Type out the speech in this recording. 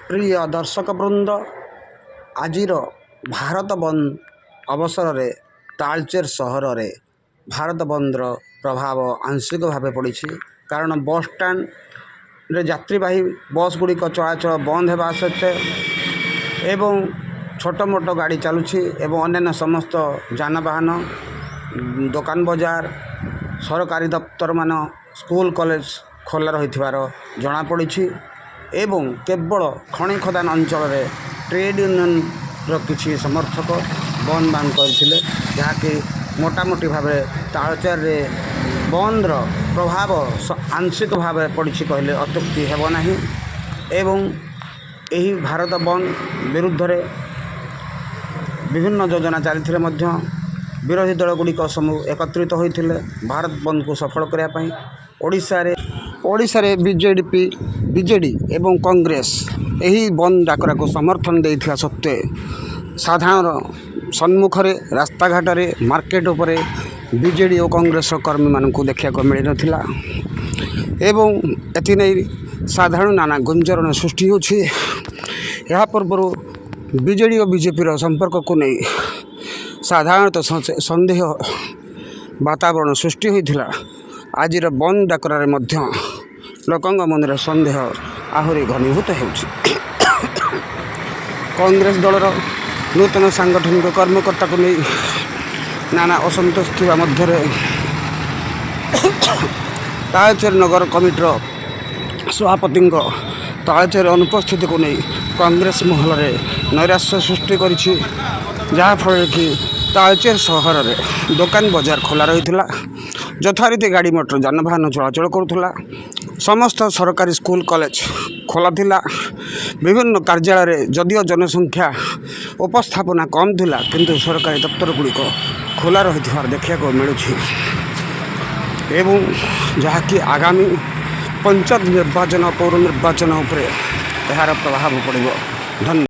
ପ୍ରିୟ ଦର୍ଶକ ବୃନ୍ଦ, ଆଜିର ଭାରତ ବନ୍ଦ ଅବସରରେ ତାଳଚେର ସହରରେ ଭାରତ ବନ୍ଦର ପ୍ରଭାବ ଆଂଶିକ ଭାବେ ପଡ଼ିଛି, କାରଣ ବସ୍ଷ୍ଟାଣ୍ଡରେ ଯାତ୍ରୀବାହୀ ବସ୍ ଗୁଡ଼ିକ ଚଳାଚଳ ବନ୍ଦ ହେବା ସତ୍ତ୍ୱେ ଏବଂ ଛୋଟ ମୋଟ ଗାଡ଼ି ଚାଲୁଛି ଏବଂ ଅନ୍ୟାନ୍ୟ ସମସ୍ତ ଯାନବାହନ, ଦୋକାନ ବଜାର, ସରକାରୀ ଦପ୍ତରମାନ, ସ୍କୁଲ କଲେଜ ଖୋଲା ରହିଥିବାର ଜଣାପଡ଼ିଛି ଏବଂ କେବଳ ଖଣି ଖଦାନ ଅଞ୍ଚଳରେ ଟ୍ରେଡ଼ ୟୁନିୟନର କିଛି ସମର୍ଥକ ବନ୍ଦ ବାନ୍ଦ କରିଥିଲେ, ଯାହାକି ମୋଟାମୋଟି ଭାବରେ ତାଳଚେରରେ ବନ୍ଦର ପ୍ରଭାବ ଆଂଶିକ ଭାବରେ ପଡ଼ିଛି କହିଲେ ଅତ୍ୟୁକ୍ତି ହେବ ନାହିଁ। ଏବଂ ଏହି ଭାରତ ବନ୍ଦ ବିରୁଦ୍ଧରେ ବିଭିନ୍ନ ଯୋଜନା ଚାଲିଥିଲେ ମଧ୍ୟ ବିରୋଧୀ ଦଳ ଗୁଡ଼ିକ ସବୁ ଏକତ୍ରିତ ହୋଇଥିଲେ ଭାରତ ବନ୍ଦକୁ ସଫଳ କରିବା ପାଇଁ। ଓଡ଼ିଶାରେ ବିଜେଡ଼ିପି, ବିଜେଡ଼ି ଏବଂ କଂଗ୍ରେସ ଏହି ବନ୍ଦ ଡାକରାକୁ ସମର୍ଥନ ଦେଇଥିବା ସତ୍ତ୍ୱେ ସାଧାରଣ ସମ୍ମୁଖରେ, ରାସ୍ତାଘାଟରେ, ମାର୍କେଟ ଉପରେ ବିଜେଡ଼ି ଓ କଂଗ୍ରେସର କର୍ମୀମାନଙ୍କୁ ଦେଖିବାକୁ ମିଳିନଥିଲା ଏବଂ ଏଥିନେଇ ସାଧାରଣ ନାନା ଗୁଞ୍ଜରଣ ସୃଷ୍ଟି ହେଉଛି। ଏହା ପୂର୍ବରୁ ବିଜେଡ଼ି ଓ ବିଜେପିର ସମ୍ପର୍କକୁ ନେଇ ସାଧାରଣତଃ ସନ୍ଦେହ ବାତାବରଣ ସୃଷ୍ଟି ହୋଇଥିଲା। ଆଜିର ବନ୍ଦ ଡାକରାରେ ମଧ୍ୟ ଲୋକଙ୍କ ମନରେ ସନ୍ଦେହ ଆହୁରି ଘନୀଭୂତ ହେଉଛି। କଂଗ୍ରେସ ଦଳର ନୂତନ ସାଙ୍ଗଠନିକ କର୍ମକର୍ତ୍ତାକୁ ନେଇ ନାନା ଅସନ୍ତୋଷ ଥିବା ମଧ୍ୟରେ ତାଳଚେର ନଗର କମିଟିର ସଭାପତିଙ୍କ ତାଳଚେର ଅନୁପସ୍ଥିତିକୁ ନେଇ କଂଗ୍ରେସ ମହଲରେ ନୈରାଶ୍ୟ ସୃଷ୍ଟି କରିଛି, ଯାହାଫଳରେ କି ତାଳଚେର ସହରରେ ଦୋକାନ ବଜାର ଖୋଲା ରହିଥିଲା, ଯଥାରୀତି ଗାଡ଼ି ମଟର ଯାନବାହନ ଚଳାଚଳ କରୁଥିଲା, ସମସ୍ତ ସରକାରୀ ସ୍କୁଲ କଲେଜ ଖୋଲା ଥିଲା। ବିଭିନ୍ନ କାର୍ଯ୍ୟାଳୟରେ ଯଦିଓ ଜନସଂଖ୍ୟା ଉପସ୍ଥାପନା କମ୍ ଥିଲା, କିନ୍ତୁ ସରକାରୀ ଦପ୍ତର ଗୁଡ଼ିକ ଖୋଲା ରହିଥିବାର ଦେଖିବାକୁ ମିଳୁଛି ଏବଂ ଯାହାକି ଆଗାମୀ ପଞ୍ଚାୟତ ନିର୍ବାଚନ, ପୌର ନିର୍ବାଚନ ଉପରେ ଏହାର ପ୍ରଭାବ ପଡ଼ିବ। ଧନ୍ୟବାଦ।